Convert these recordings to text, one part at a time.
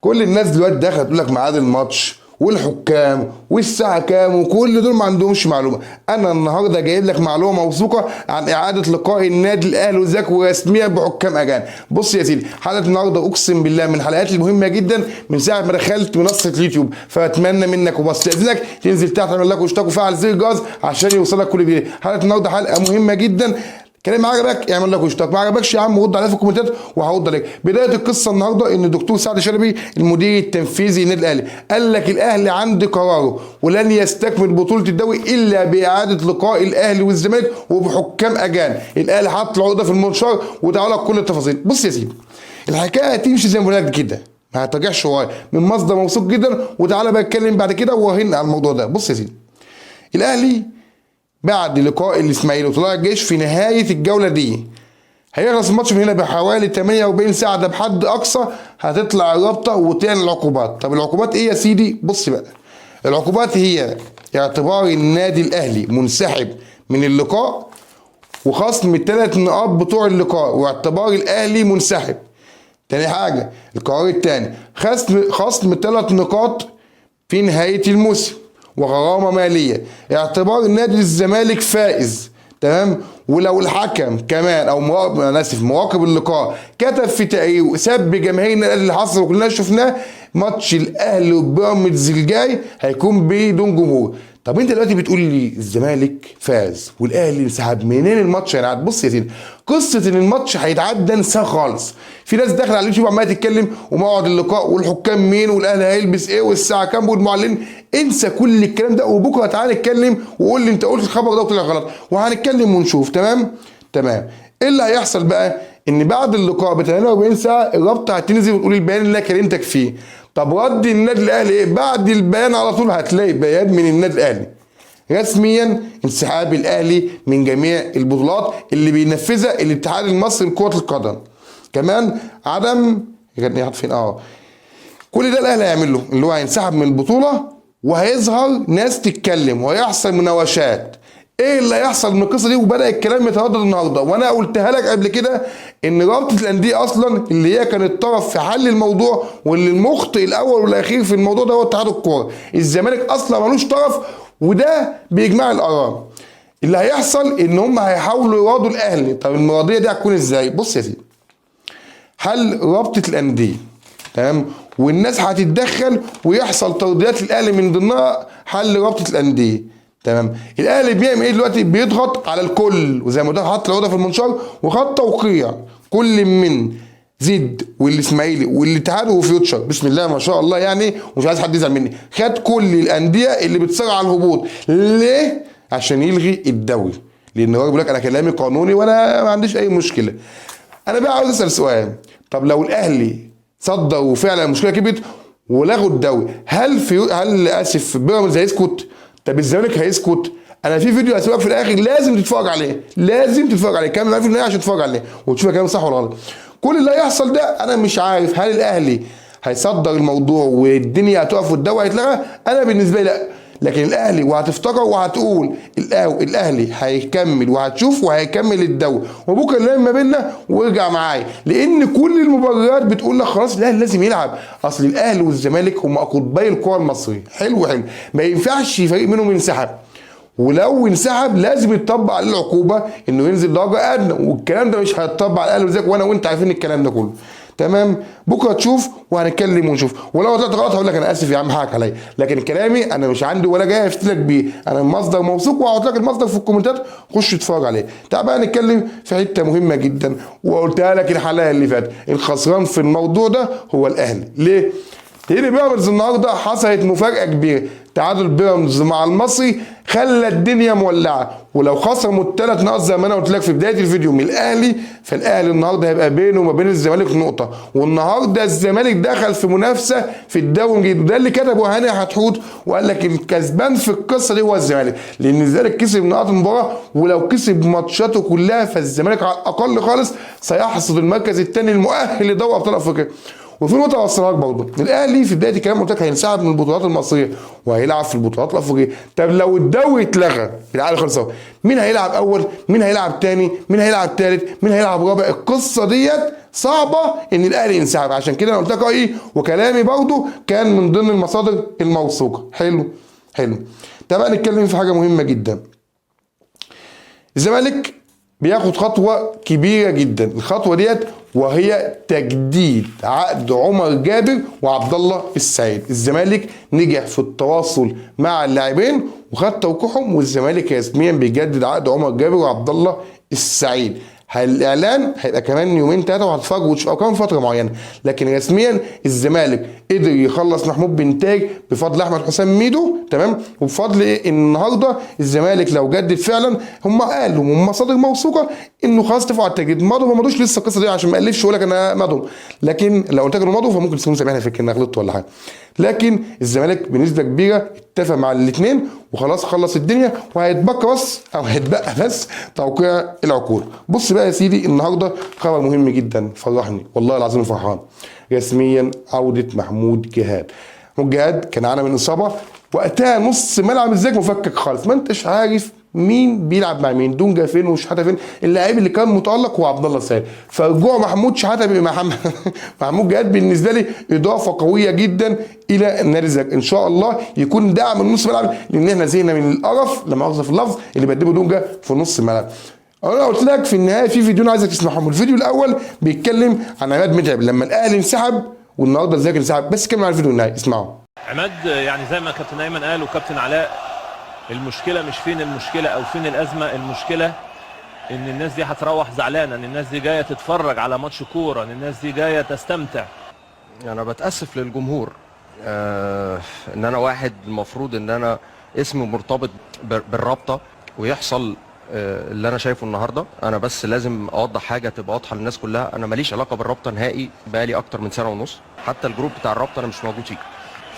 كل الناس دلوقتي داخله تقول لك ميعاد الماتش والحكام والساعة كام، وكل دول ما عندهمش معلومة. انا النهارده جايب لك معلومة موثوقة عن اعاده لقاء النادي الاهلي والزمالك ورسميا بحكام اجانب. بص يا سيدي، حلقة النهارده اقسم بالله من الحلقات المهمة جدا من ساعة ما دخلت منصة اليوتيوب، فاتمنى منك وبستاذنك تنزل تحت تعمل like واشتراك وفعل زر الجرس عشان يوصلك كل جديد. حلقة النهارده حلقة مهمة جدا. كلام عجبك اعمل like واشتراك، ما عجبكش يا عم رد عليا في الكومنتات وهرد عليك. بداية القصة النهارده ان الدكتور سعد شلبي المدير التنفيذي للنادي الاهلي قال لك الاهلي عند قراره ولن يستكمل بطوله الدوري الا باعادة لقاء الاهلي والزمالك وبحكام اجانب. الاهلي حط العقدة في المنشار وتعالى لك كل التفاصيل. بص يا سيدي، الحكاية هتمشي زي ما بقول لك كده، ما هترجعش ورايا، من مصدر موثوق جدا، وتعالى بقى اتكلم بعد كده وهن على الموضوع ده. بص يا سيدي، الاهلي بعد لقاء الاسماعيلي وطلائع الجيش في نهاية الجولة دي هيخلص الماتش من هنا بحوالي 48 ساعة، ده بحد اقصى هتطلع الرابطة وتعلن العقوبات. طب العقوبات ايه يا سيدي؟ بص بقى، العقوبات هي اعتبار النادي الاهلي منسحب من اللقاء وخصم الثلاث نقاط بتوع اللقاء واعتبار الاهلي منسحب. تاني حاجة، القرار الثاني خصم 3 نقاط في نهاية الموسم وغرامه ماليه، اعتبار النادي الزمالك فائز، تمام. ولو الحكم كمان او مراقب، انا اسف، مراقب اللقاء كتب في تقريره سب جماهير النادي الاهلي اللي حصل وكلنا شفناه، ماتش الاهلي وبيراميدز الجاي هيكون بدون جمهور. طب انت دلوقتي بتقول لي الزمالك فاز والاهلي انسحب، منين الماتش هيتعاد؟ بص يا سيدي، قصة ان الماتش هيتعاد ده انساه خالص. في ناس داخله على اليوتيوب عماله تتكلم وموعد اللقاء والحكام مين والاهلي هيلبس ايه والساعة كام والمعلن، انسى كل الكلام ده، وبكره تعالى نتكلم وقول لي انت قلت الخبر ده وطلع غلط، وهنتكلم ونشوف. تمام تمام. ايه اللي هيحصل بقى؟ ان بعد اللقاء ب 48 ساعة الرابطة هتنزل وتقول البيان اللي انا كلمتك فيه. طب رد النادي الاهلي ايه؟ بعد البيان على طول هتلاقي بيان من النادي الاهلي رسميا انسحاب الاهلي من جميع البطولات اللي بينفذها الاتحاد المصري لكرة القدم. كمان عدم فين كل ده الاهلي هيعمله، اللي هو هينسحب من البطولة وهيظهر ناس تتكلم وهيحصل مناوشات. ايه اللي هيحصل من القصة دي؟ وبدا الكلام يتردد النهارده، وانا قلتها لك قبل كده ان رابطه الاندية اصلا اللي هي كانت طرف في حل الموضوع واللي المخطئ الاول والاخير في الموضوع ده هو اتحاد الكورة. الزمالك اصلا ملوش طرف، وده باجماع الاراء. اللي هيحصل ان هم هيحاولوا يراضوا الاهلي. طب المراضيه دي هتكون ازاي؟ بص يا سيدي، حل رابطه الاندية، تمام، والناس هتتدخل ويحصل ترضيات للاهلي من ضمنها حل رابطه الاندية، تمام. الاهلي بيعمل ايه دلوقتي؟ بيضغط على الكل، وزي ما قلت حط العقدة في المنشار وخد توقيع كل من زد والاسماعيلي والاتحاد وفيوتشر، بسم الله ما شاء الله يعني، ومش عايز حد يزعل مني، خد كل الاندية اللي بتصارع على الهبوط. ليه؟ عشان يلغي الدوري، لان هو بيقول لك انا كلامي قانوني وانا ما عنديش اي مشكلة. انا بقى عاوز اسال سؤال، طب لو الاهلي صدر وفعلا المشكلة كبرت ولغوا الدوري، هل اسف بيراميدز هيسكت؟ طب الزمالك هيسكت؟ انا في فيديو هسيبك في الاخر لازم تتفرج عليه، لازم تتفرج عليه، كمل معايا في النهاية عشان تتفرج عليه وتشوف كلام صح ولا غلط. كل اللي هيحصل ده انا مش عارف هل الاهلي هيصدر الموضوع والدنيا هتقف والدوري هيتلغى؟ انا بالنسبة لي لا، لكن الاهلي وهتفتكر وهتقول الاهلي هيكمل، وهتشوف وهيكمل الدوري، وبكره نلم ما بيننا وارجع معايا، لان كل المبررات بتقول لك خلاص الاهلي لازم يلعب، اصل الاهلي والزمالك هم قطبي الكره المصرية. حلو حلو، ما ينفعش فريق منهم ينسحب، ولو انسحب لازم يتطبق عليه العقوبة انه ينزل درجه ادنى، والكلام ده مش هيتطبق على الاهلي والزمالك، وانا وانت عارفين الكلام ده كله. تمام، بكره تشوف وهنتكلم ونشوف، ولو طلعت غلط هقول لك انا اسف يا عم حقك عليا، لكن كلامي انا مش عندي ولا جاي افتلك بيه، انا مصدر موثوق وهحط لك المصدر في الكومنتات، خش اتفرج عليه. تعال بقى نتكلم في حتة مهمة جدا وقلتها لك الحلقة اللي فاتت، الخسران في الموضوع ده هو الاهلي. ليه؟ لان بيراميدز النهارده حصلت مفاجاة كبيرة، تعادل بيراميدز مع المصري خلى الدنيا مولعه، ولو خصموا الثلاث نقط زي ما انا قلت لك في بداية الفيديو من الاهلي، فالاهلي النهارده هيبقى بينه وما بين الزمالك نقطة، والنهارده الزمالك دخل في منافسه في الدوري الجديد، وده اللي كتبه هاني حتحوت وقال لك الكسبان في القصة دي هو الزمالك، لان الزمالك كسب نقاط المباراة، ولو كسب ماتشاته كلها فالزمالك على الاقل خالص سيحصد المركز الثاني المؤهل لدوري ابطال افريقيا. وفي نقطة اوصلها لك برضه، الاهلي في بداية الكلام قلت لك هينسحب من البطولات المصرية وهيلعب في البطولات الافريقية. طب لو الدوري اتلغى بالعقل خالص اهو، مين هيلعب اول؟ مين هيلعب تاني؟ مين هيلعب تالت؟ مين هيلعب رابع؟ القصة ديت صعبة ان الاهلي ينسحب. عشان كده انا قلت لك رايي وكلامي برضه كان من ضمن المصادر الموثوقة. حلو حلو. طب بقى نتكلم في حاجة مهمة جدا. الزمالك بياخد خطوة كبيرة جدا، الخطوة ديت وهي تجديد عقد عمر جابر وعبد الله السعيد. الزمالك نجح في التواصل مع اللاعبين وخد توقيعهم، والزمالك رسميا بيجدد عقد عمر جابر وعبد الله السعيد. الاعلان هيبقى كمان يومين ثلاثة وهتتفرج وتشوف، او كمان فترة معينة، لكن رسميا الزمالك قدر يخلص محمود بنتاج بفضل احمد حسام ميدو، تمام، وبفضل ايه النهارده الزمالك لو جدد فعلا، هم قالوا من مصادر موثوقة انه خلاص اتفقوا على التجديد. مضوا ما مضوش لسه القصة دي عشان ما الفش واقول لك انا مضوا، لكن لو قلت لك انه مضوا فممكن تكون سامحني في ان غلطت ولا حاجة. لكن الزمالك بنسبة كبيرة اتفق مع الاثنين وخلاص خلص الدنيا، وهيتبقى بس او هيتبقى بس توقيع العقود. بص بقى يا سيدي، النهارده خبر مهم جدا فرحني والله العظيم فرحان. رسميا عوده محمود جهاد. محمود جهاد كان عانى من اصابه وقتها، نص ملعب الزمالك مفكك خالص، ما انتش عارف مين بيلعب مع مين، دونجا فين وشحاته فين. اللاعب اللي كان متالق هو عبد الله السعيد، فرجوع محمود شحاته محمود جهاد بالنسبة لي اضافه قوية جدا الى النادي الزمالك. ان شاء الله يكون دعم من نص الملعب، لان احنا زهقنا من القرف لما مؤاخذة في اللفظ اللي بيقدمه دونجا في نص الملعب. انا قلت لك في النهاية في فيديو عايزك تسمعهم. الفيديو الاول بيتكلم عن عماد متعب لما الاهلي انسحب والنهارده الزمالك انسحب، بس كمل على الفيديو النهائي اسمعوا. عماد، يعني زي ما كابتن ايمن قال وكابتن علاء، المشكلة مش فين المشكلة او فين الازمة، المشكلة ان الناس دي هتروح زعلانة، ان الناس دي جاية تتفرج على ماتش كورة، ان الناس دي جاية تستمتع. انا بتاسف للجمهور ان انا واحد المفروض ان انا اسمي مرتبط بالرابطه ويحصل اللي انا شايفه النهارده. انا بس لازم اوضح حاجة تبقى واضحة للناس كلها، انا ماليش علاقة بالرابطه نهائي، بقالي اكتر من سنة ونص، حتى ال group بتاع الرابطة انا مش موجود فيه.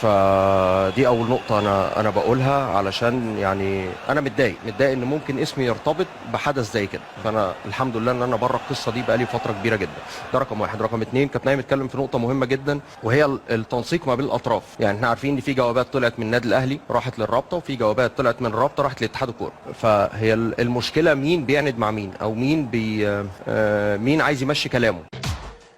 فدي اول نقطة انا بقولها، علشان يعني انا متضايق ان ممكن اسمي يرتبط بحدث زي كده. فانا الحمد لله ان انا بره القصة دي بقالي فترة كبيرة جدا. ده رقم واحد. رقم اتنين، كابتن نايم اتكلم في نقطة مهمة جدا، وهي التنسيق ما بين الاطراف. يعني احنا عارفين ان في جوابات طلعت من النادي الاهلي راحت للرابطة، وفي جوابات طلعت من الرابطة راحت لاتحاد الكورة. فهي المشكلة مين بيعند مع مين، او مين بي مين عايز يمشي كلامه.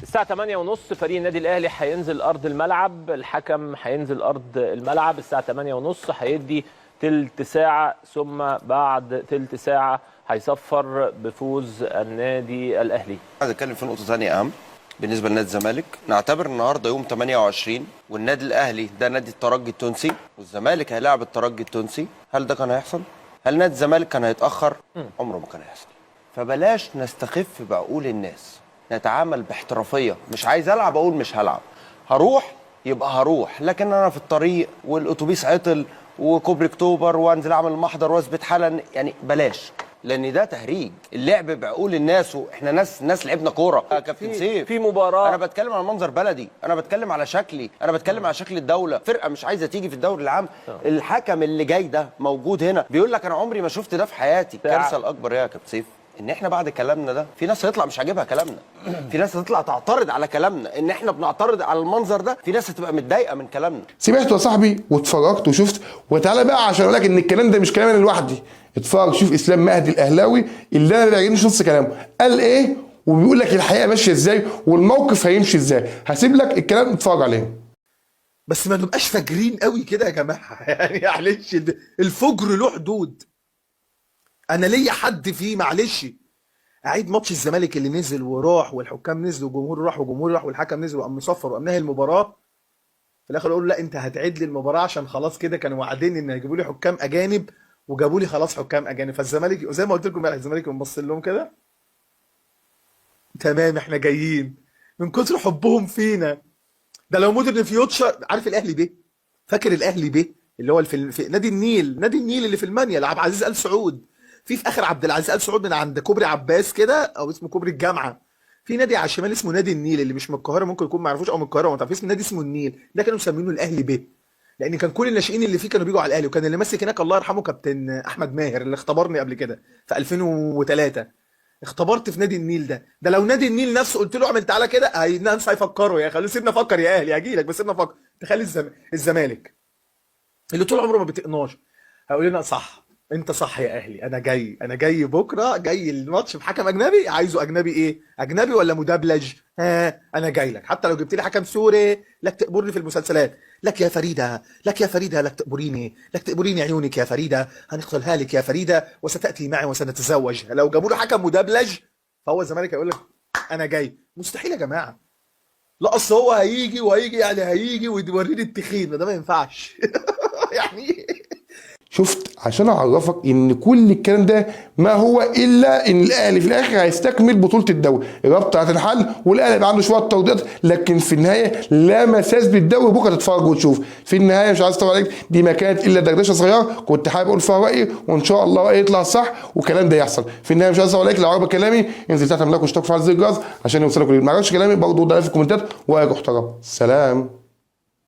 الساعة 8:30 فريق النادي الأهلي هينزل أرض الملعب، الحكم هينزل أرض الملعب الساعة 8:30، هيدي تلت ساعة، ثم بعد تلت ساعة هيصفر بفوز النادي الأهلي. عايز اتكلم في نقطة ثانية أهم بالنسبة لنادي الزمالك. نعتبر النهارده يوم 28 والنادي الأهلي ده نادي الترجي التونسي، والزمالك هيلاعب الترجي التونسي. هل ده كان هيحصل؟ هل نادي الزمالك كان هيتأخر؟ عمره ما كان هيحصل. فبلاش نستخف بعقول الناس، نتعامل باحترافيه. مش عايز العب اقول مش هلعب، هروح يبقى هروح، لكن انا في الطريق والاتوبيس عطل وكوبري اكتوبر وانزل اعمل محضر واثبت حالا، يعني بلاش، لان ده تهريج. اللعب بعقول الناس، واحنا ناس لعبنا كورة يا كابتن سيف في مباراة. انا بتكلم على منظر بلدي، انا بتكلم على شكلي، انا بتكلم على شكل الدولة. فرقه مش عايزه تيجي في الدوري العام. الحكم اللي جاي ده موجود هنا بيقول لك انا عمري ما شفت ده في حياتي. الكارثة الاكبر يا كابتن سيف ان احنا بعد كلامنا ده في ناس هتطلع مش عاجبها كلامنا، في ناس هتطلع تعترض على كلامنا، ان احنا بنعترض على المنظر ده، في ناس هتبقى متضايقة من كلامنا. سمعت يا صاحبي واتفرجت وشفت، وتعالى بقى عشان اقول لك ان الكلام ده مش كلام انا لوحدي. اتفرج شوف اسلام مهدي الاهلاوي اللي انا ما بيعجبنيش نص كلامه قال ايه، وبيقول لك الحقيقة ماشية ازاي والموقف هيمشي ازاي. هسيب لك الكلام اتفرج عليه. بس ما نبقاش فاجرين قوي كده يا جماعة. يعني معلش، الفجر له حدود. انا ليا حد فيه، معلش. اعيد ماتش الزمالك اللي نزل وراح، والحكام نزلوا وجمهور راح وجمهور راح والحكم نزل وقام مصفر وقام نهي المباراة. في الاخر اقول لا انت هتعيد لي المباراة عشان خلاص كده كانوا واعدين ان هيجيبوا لي حكام اجانب، وجابوا لي خلاص حكام اجانب. فالزمالك زي ما قلت لكم الزمالك يقوم بص لهم كده، تمام احنا جايين، من كتر حبهم فينا. ده لو مودرن فيوتشر، عارف الاهلي بيه؟ فاكر الاهلي بيه اللي هو في نادي النيل، نادي النيل اللي في المانيا، عبد العزيز ال سعود، في اخر عبد العزيز ال سعود من عند كوبري عباس كده، او اسمه كوبري الجامعة، في نادي على الشمال اسمه نادي النيل، اللي مش من القاهرة ممكن يكون ما يعرفوش، او من القاهرة ما تعرفش، اسمه نادي اسمه النيل. ده كانوا مسمينه الاهلي بيه، لان كان كل الناشئين اللي فيه كانوا بيجوا على الاهلي. وكان اللي ماسك هناك الله يرحمه كابتن احمد ماهر اللي اختبرني قبل كده في 2003. اختبرت في نادي النيل ده، ده لو نادي النيل نفسه قلت له اعمل تعالى كده، الناس هيفكروا يا خلو سيبنا افكر يا اهلي، هجي لك بس سيبنا افكر. تخيل الزمالك اللي طول عمره ما بتقناش هيقول لنا صح، انت صح يا اهلي، انا جاي، انا جاي بكره، جاي الماتش بحكم اجنبي، عايزه اجنبي ايه؟ اجنبي ولا مدبلج؟ ها انا جاي لك، حتى لو جبت لي حكم سوري لك تقبرني في المسلسلات، لك يا فريدة، لك يا فريدة، لك تقبريني، لك تقبريني عيونك يا فريدة، هنقتلها لك يا فريدة وستاتي معي وسنتزوج. لو جابوا له حكم مدبلج فهو الزمالك هيقول لك انا جاي. مستحيل يا جماعة. لا اصل هو هيجي وهيجي، يعني هيجي ويوريني التخين، ده ما ينفعش. يعني شفت؟ عشان اعرفك ان كل الكلام ده ما هو الا ان الاهلي في الاخر هيستكمل بطوله الدوري، الرابطة هتنحل والاهلي يبقى عنده شوية ترضيات، لكن في النهاية لا مساس بالدوري. بكره تتفرج وتشوف. في النهاية مش عايز اطول عليك، دي ما كانت الا دردشة صغيرة كنت حابب اقول فيها رايي، وان شاء الله رايي يطلع صح والكلام ده يحصل. في النهاية مش عايز اطول عليك، لو عجبك كلامي انزل تحت اعمل like واشترك وفعل زر الجرس عشان يوصلك. ما عجبش كلامي برضه ده في الكومنتات، ورايك احترم. سلام.